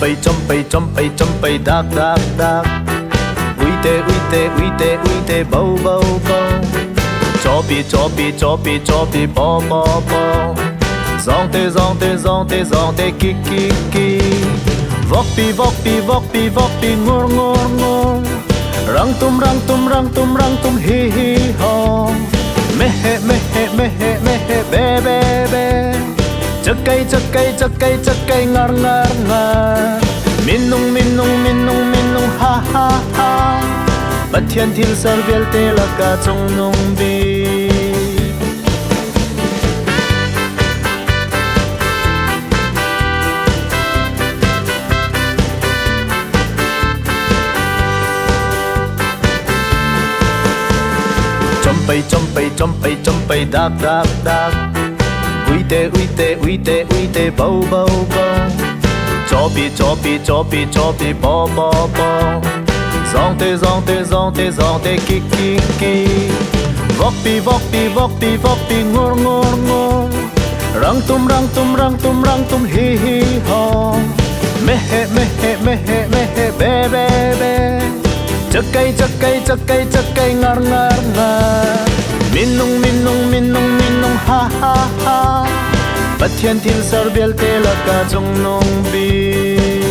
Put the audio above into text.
Jumpei jumpei jumpei jumpei dak dak dak. Uite uite uite uite bo bo bo. Cawpi cawpi cawpi cawpi paw paw paw. Zawngte zawngte zawngte zawngte ki ki ki. Vokpi vokpi vokpi vokpi ngur ngur ngur. Rangtum rangtum rangtum rangtum hi hi ho. Meheh meheh meheh meheh be be be. Cakei cakei cakei cakei ngar ngar ngar. Minung minung minung minung ha ha ha. Pathian thil ser vialte lakah cungnung bik. Jumpei jumpei jumpei jumpei dak dak dak. Uite uite uite uite bo bo bo. Cawpi cawpi cawpi cawpi paw paw paw. Zawngte zawngte zawngte zawngte ki ki ki. Vokpi vokpi vokpi vokpi ngur ngur ngur. Rangtum rangtum rangtum rangtum hi hi ho. Meheh meheh meheh meheh be be be. Cakei cakei cakei cakei ngar ngar ngar. Minung minung minung minung ha ha ha. Pathian thil ser vialte lakah cungnung bik.